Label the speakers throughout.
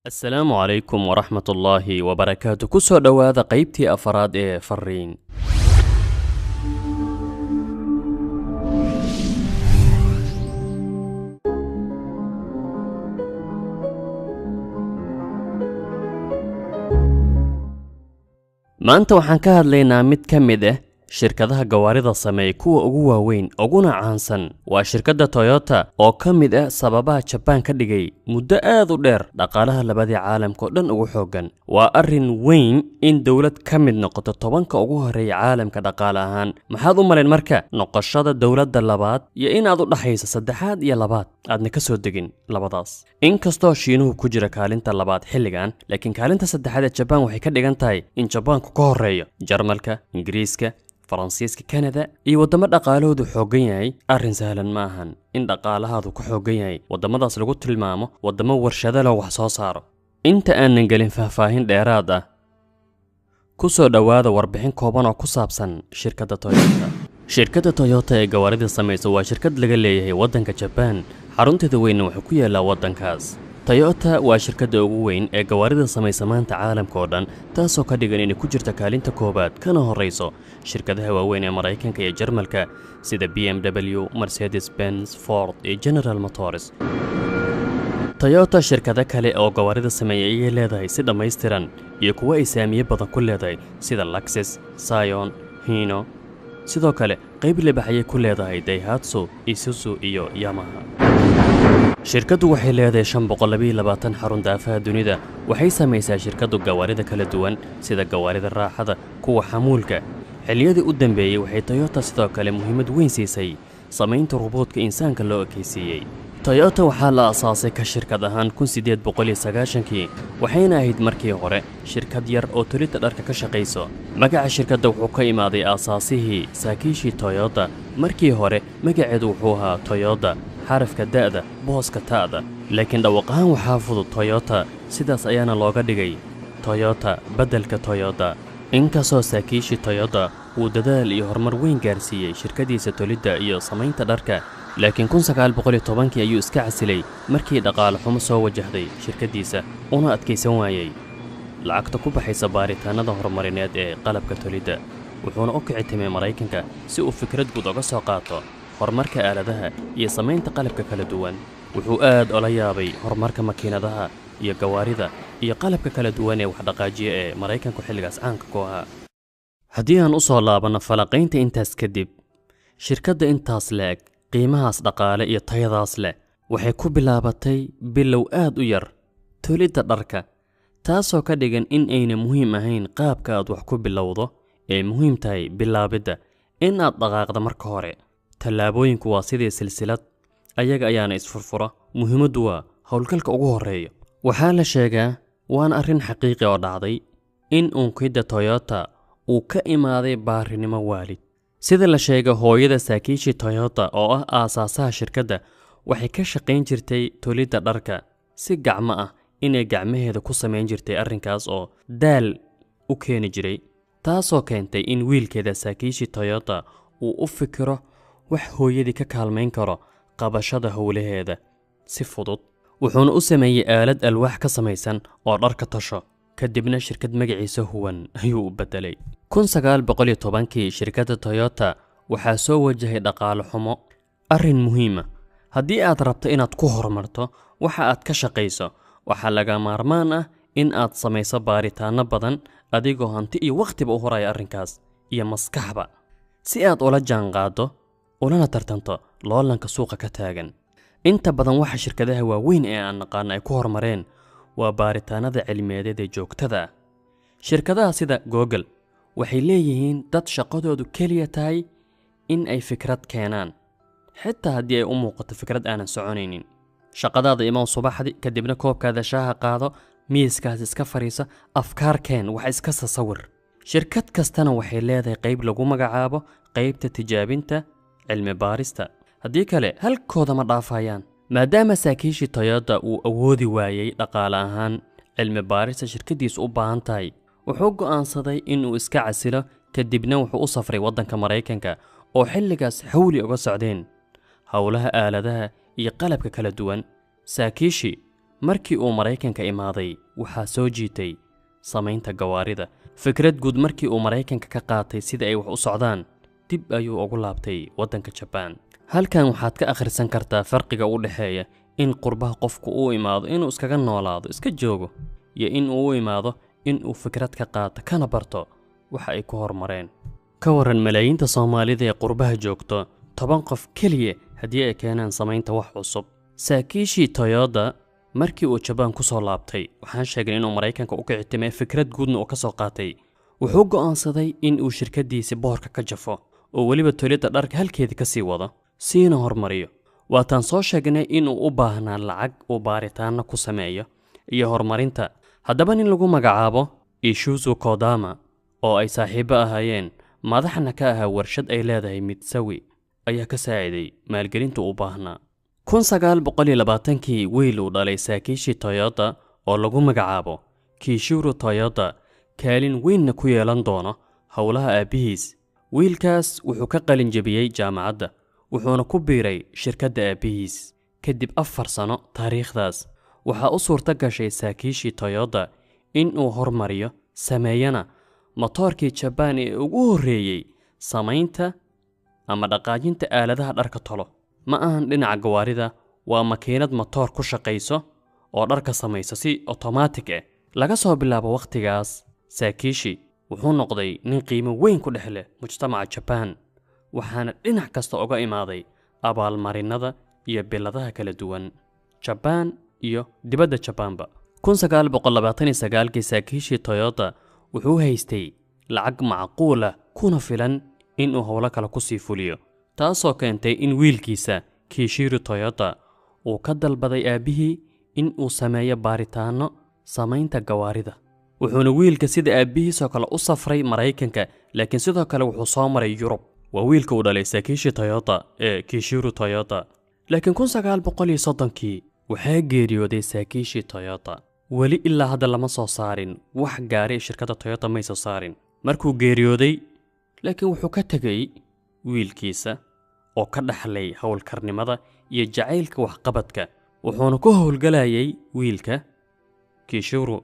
Speaker 1: Asalaamu calaykum waraxmatullaahi wabarakaatu. Ku soo dhowaada qaybtii afaraad ee Fariin. Maanta waxaan ka hadlaynaa mid ka mid ah shirkadaha gawaarida sameeya kuwa ugu waaweyn uguna caansan, waa shirkadda Toyota, oo ka mid ah sababaha Jabaan ka dhigay muddo aad u dheer dhaqaalaha labadii caalamka oo dhan ugu xooggan. Waa arrin weyn in dowlad ka mid noqoto 10-ka ugu horreeya caalamka dhaqaale ahaan. Maxaad u malayn marka noqoshada dowladda labaad iyo inaad u dhaxayso saddexaad iyo labaad, aadna ka soo degin labadaas? Inkastoo Shiinuhu ku jira kaalinta labaad xilligan, laakiin kaalinta saddexaad ee Jabaan waxay ka dhigan tahay in Jabaanku ka horreeyo Jarmalka, Ingiriiska, Faransiiska, Kanada iyo waddamo dhaqaalahoodu xooggan yahay. Arrin sahlan ma ahan in dhaqaalahaadu ku xooggan yahay waddamadaas lagu tilmaamo waddamo warshado leh wax soo saaro. Inta aanan gelin faahfaahin dheeraad ah, ku soo dhowaada warbixin kooban oo ku saabsan shirkadda Toyota. Shirkadda Toyota ee gawaarida samaysa waa shirkad laga leeyahay waddanka Jabaan, xarunteeda weynna wuxuu ku yaallaa waddankaas. Toyota waa shirkadda ugu weyn ee gawaarida samaysa maanta caalamka oo dhan, taasoo ka dhigan inay ku jirta kaalinta koowaad kana horreyso shirkadaha waaweyn ee Maraykanka iyo Jarmalka sida BMW, Mercedes Benz, Ford iyo General Motors. Toyota shirkado kale oo gawaarida sameeya ayay leedahay si dhammaystiran iyo kuwo ay saamiye badan ku leedahay sida Lexus, Scion, Hino. Sidoo kale qayb libax ayay ku leedahay Daihatsu, Isuzu iyo Yamaha. Shirkaddu waxay leedahay 522 xarun daafaha dunida. Waxay samaysaa shirkaddu gawaarida kala duwan sida gawaarida raaxada, kuwa xamuulka. Xilliyadii u dambeeyey waxay Toyota sidoo kale muhiimad weyn siisay samaynta roboodka insaanka loo ekaysiiyey. Toyota waxaa la aasaasay ka shirkad ahaan 1890-kii, waxayna ahayd markii hore shirkad yar oo tolidda dharka ka shaqayso. Magaca shirkadda wuxuu ka imaaday aasaasihii Saakiishi Toyota. Markii hore magaceedu wuxuu ahaa Toyota, xarafka da'da booska ta'da, laakiin dhawaq ahaan waxaa fudud Toyota, sidaas ayaana looga dhigay Toyota beddelka Toyota. Inkastoo Saakiishi Toyota uu dadaal iyo horumar weyn gaarsiiyey shirkadiisa tolidda iyo samaynta dharka, laakiin 1910-kii ayuu iska casilay markii dhaqaale xumo soo wajahday shirkaddiisa, una adkaysan waayey lacagta ku baxaysa baaritaanada horumarineed ee qalabka tolidda. Wuxuuna u kici timay Maraykanka si uu fikrad guud uga soo qaato horumarka aaladaha iyo samaynta qalabka kala duwan. Wuxuu aad ola yaabay horumarka makiinadaha iyo gawaarida iyo qalabka kala duwan ee waxdhaqaajiya ee Maraykanku xilligaas caanka ku ahaa. Haddii aan u soo laabanno falaqaynta intaas kadib, shirkadda intaas le'eg, qiimahaas dhaqaale iyo tayadaas leh waxay ku bilaabatay bilow aad u yar, tolidda dharka, taasoo ka dhigan in ayna muhiim ahayn qaabka aad wax ku bilowdo, ee muhiim tahay bilaabidda, in aad dhaqaaqda marka hore. Tallaabooyinku waa sidii silsilad, ayaga ayaana isfurfura. Muhiimaddu waa howlgalka ugu horreeya. Waxaa la sheegaa, waana arrin xaqiiqi oo dhacday, in unkidda Toyota uu ka imaaday baarinimo waalid. Sida la sheegay, hooyada Saakiishi Toyota oo ah aasaasaha shirkadda waxay ka shaqayn jirtay tolidda dharka si gacmo ah, inay gacmaheeda ku samayn jirtay, arrinkaas oo daal u keeni jiray, taasoo keentay in wiilkeeda Saakiishi Toyota uu u fikiro wax hooyadii ka kaalmayn karo qabashada howlaheeda si fudud. Wuxuuna u sameeyey aalad alwaax ka samaysan oo dharka tasho, kadibna shirkad magaciisa huwan ayuu u beddelay. 1910-kii shirkadda Toyota waxaa soo wajahay dhaqaale xumo. Arrin muhiima: haddii aad rabto inaad ku horumarto waxa aad ka shaqayso, waxaa laga maarmaan ah in aad samayso baaritaanno badan, adigoo hanti iyo wakhtiba u horaya arrinkaas iyo maskaxba, si aad ula jaanqaaddo ulana tartanto loolanka suuqa ka taagan. Inta badan waxa shirkadaha waaweyn ee aan naqaano ay ku horumareen waa baaritaanada cilmiyeed ee joogtada ah. Shirkadaha sida Google waxay leeyihiin dad shaqadoodu keliya tahay in ay fikrad keenaan, xitaa haddii ay u muuqato fikrad aanan soconaynin. Shaqadaada imow subaxdi, kadibna koobkaada shaaha qaado, miiskaas iska fadhiiso, afkaar keen, wax iska sasawir. Shirkad kastana waxay leedahay qayb lagu magacaabo qaybta tijaabinta cilmi baarista, haddii kale halkooda ma dhaafayaan. Maadaama Saakiishi Toyota uu awoodi waayey dhaqaale ahaan cilmi baarista shirkaddiisu u baahan tahay, wuxuu go'aansaday inuu iska casilo. Kadibna wuxuu u safray waddanka Maraykanka oo xilligaas xawli uga socdeen howlaha aaladaha iyo qalabka kala duwan. Saakiishi Markii uu Maraykanka imaaday, waxaa soo jiitay samaynta gawaarida. Fikrad guud markii uu Maraykanka ka qaatay sida ay wax u socdaan, dib ayuu ugu laabtay waddanka Jabaan. Halkan waxaad ka akhrisan kartaa farqiga u dhexeeya in qurbaha qofku uu imaado inuu iskaga noolaado, iska joogo, iyo in uu u imaado in uu fikrad ka qaato kana barto waxa ay ku horumareen. Ka waran malaayiinta Soomaalida ee qurbaha joogto, 10 qof keliya haddii ay keenaan samaynta wax cusub. Sakiishi Toyoda markii uu Jabaan ku soo laabtay, waxaan sheegnay inuu Maraykanka u kicitimay, fikrad guudna uu ka soo qaatay. Wuxuu go'aansaday in uu shirkaddiisi boorka ka jafo oo weliba tolidda dharka halkeedii ka sii wado, siina horumariyo. Waataan soo sheegnay inuu u baahnaa lacag uu baaritaanno ku sameeyo iyo horumarinta. Haddaba nin lagu magacaabo Ishuzu Kodama oo ay saaxiibo ahaayeen, madaxna ka ahaa warshad ay leedahay Mitsawi, ayaa ka saaciday maalgelinta u baahnaa. 1920kii wiil uu dhalay Sakiishi Toyoda oo lagu magacaabo Kishiro Toyoda, kaalin weynna ku yeelan doono howlaha aabbihiis. Wiilkaas wuxuu ka qalin jebiyey jaamacadda, wuxuuna ku biiray shirkadda aabbihiis. Kadib 4 sano taariikhdaas, waxaa u suurto gashay Sakiishi Toyoda in uu hormariyo, sameeyana matoorkii Jabaan ee ugu horreeyey samaynta ama dhaqaajinta aaladaha dharka tolo. Ma ahan dhinaca gawaarida, waa makiinad matoor ku shaqayso oo dharka samayso si otomaatig ah. Laga soo bilaabo wakhtigaas, Sakiishi wuxuu noqday nin qiimo weyn ku dhex leh mujtamaca Jabaan, waxaana dhinac kasta uga imaaday abaalmarinada iyo biladaha kala duwan Jabaan iyo dibadda Jabaanba. 1929kii Sakiishi Toyoda wuxuu haystay lacag macquul ah kuna filan inuu howlo kale ku sii fuliyo, taasoo keentay in wiilkiisa Kishiro Toyoda uu ka dalbaday aabbihii in uu sameeyo baaritaanno samaynta gawaarida. Wuxuuna wiilka sida aabbihiisoo kale u safray Maraykanka, laakiin sidoo kale wuxuu soo maray Yurub. Waa wiilka uu dhalay Sakiishi Toyoda ee Kishiro Toyoda. Laakiin 1930kii waxaa geeriyooday Sakiishi Toyoda. Weli ilaa hadda lama soo saarin wax gaari, shirkadda Toyota may soo saarin markuu geeriyooday, laakiin wuxuu ka tegay wiilkiisa oo ka dhaxlay howlkarnimada iyo jacaylka waxqabadka. Wuxuuna ku howlgalayay wiilka Kishiro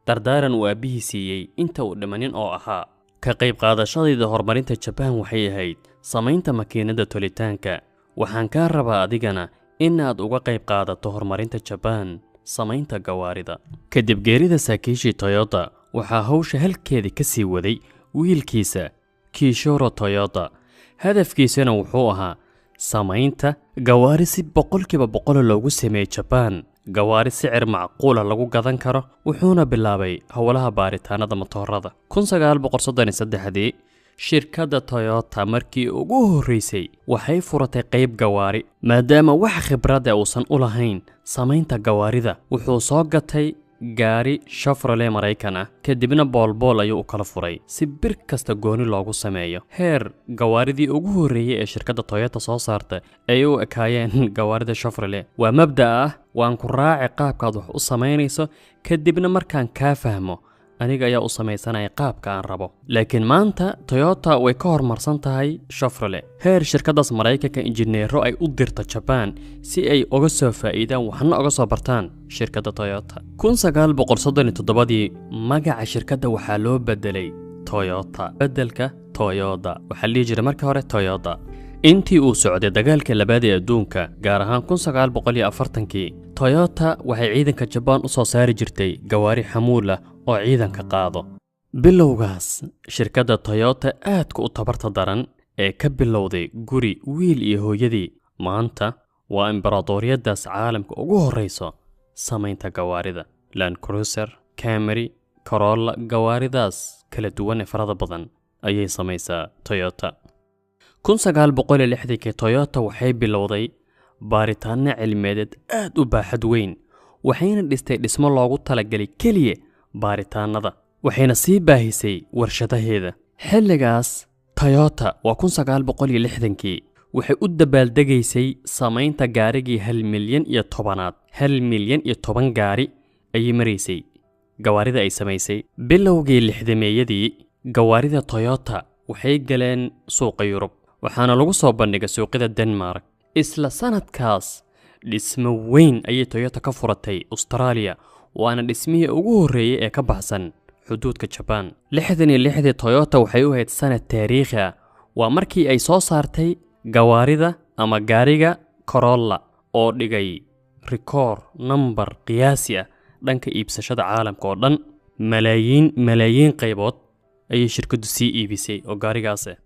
Speaker 1: dardaaran uu aabbihii siiyey inta uu dhimanin oo ahaa: ka qayb qaadashadayda horumarinta Jabaan waxay ahayd samaynta makiinadda tolitaanka. Waxaan kaa rabaa adigana inaad uga qayb qaadato horumarinta Jabaan samaynta gawaarida. Kadib geerida Sakiishi Toyoda, waxaa hawsha halkeedii ka sii waday wiilkiisa Kishiro Toyoda. Hadafkiisana wuxuu ahaa samaynta gawaari si 100% loogu sameeyey Jabaan, gawaari sicir macquula lagu gadan karo. Wuxuuna bilaabay howlaha baaritaanada matoorada. 1933dii shirkadda Toyota markii ugu horreysay waxay furatay qayb gawaari. Maadaama wax khibradda uusan u lahayn samaynta gawaarida, wuxuu soo gatay gaari Chevrolet Maraykan ah, kadibna boolbool ayuu u kala furay si bir kasta gooni loogu sameeyo, heer gawaaridii ugu horreeyey ee shirkadda Toyota soo saarta ay u ekaayeen gawaarida Chevrolet. Waa mabda ah waan ku raaci qaabkaad wax u samaynayso, kadibna markaan kaa fahmo aniga ayaa u samaysanaya qaabka aan rabo. Laakiin maanta Toyota way ka horumarsan tahay Chevrolet, heer shirkaddaas Maraykanka injineero ay u dirto Jabaan si ay uga soo faa'iidaan waxna uga soo bartaan shirkadda Toyota. 1937dii magaca shirkadda waxaa loo bedelay Toyota beddelka Toyota, waxaa la dhihi jiray marka hore Toyota. Intii uu socday dagaalka labaad ee adduunka, gaar ahaan 1940kii, Toyota waxay ciidanka Jabaan u soo saari jirtay gawaari xamuul ah oo ciidanka qaado. Bilowgaas shirkadda Toyota aadka u tabarta daran ee ka bilowday guri wiil iyo hooyadii, maanta waa imbaraadoriyaddaas caalamka ugu horreyso samaynta gawaarida. Land Cruiser, Camry, Corolla, gawaaridaas kala duwan ee farada badan ayay samaysaa Toyota. 1960kii Toyota waxay bilowday baaritaanno cilmiyeed aad u baaxad weyn, waxayna dhistay dhismo loogu talagalay keliya baaritaannada, waxayna sii baahisay warshadaheeda. Xilligaas Toyota waa 1960kii waxay u dabaaldegaysay samaynta gaarigii 1,000,010aad. 1,000,010 gaari ayay maraysay gawaarida ay samaysay. Bilowgii lixdameeyadii gawaarida Toyota waxay galeen suuqa Yurub, waxaana lagu soo bandhigay suuqyada Denmark. Isla sanadkaas Dhismo weyn ayay Toyota ka furatay Australia, waana dhismihii ugu horreeyey ee ka baxsan xuduudka Jabaan. 66-dii Toyota waxay u ahayd sanad taariikhi ah. Waa markii ay soo saartay gawaarida ama gaariga Corolla oo dhigay rikoor nambar qiyaasi ah dhanka iibsashada caalamka oo dhan. Malaayiin malaayiin qaybood ayay shirkaddu sii iibisay oo gaarigaas ah.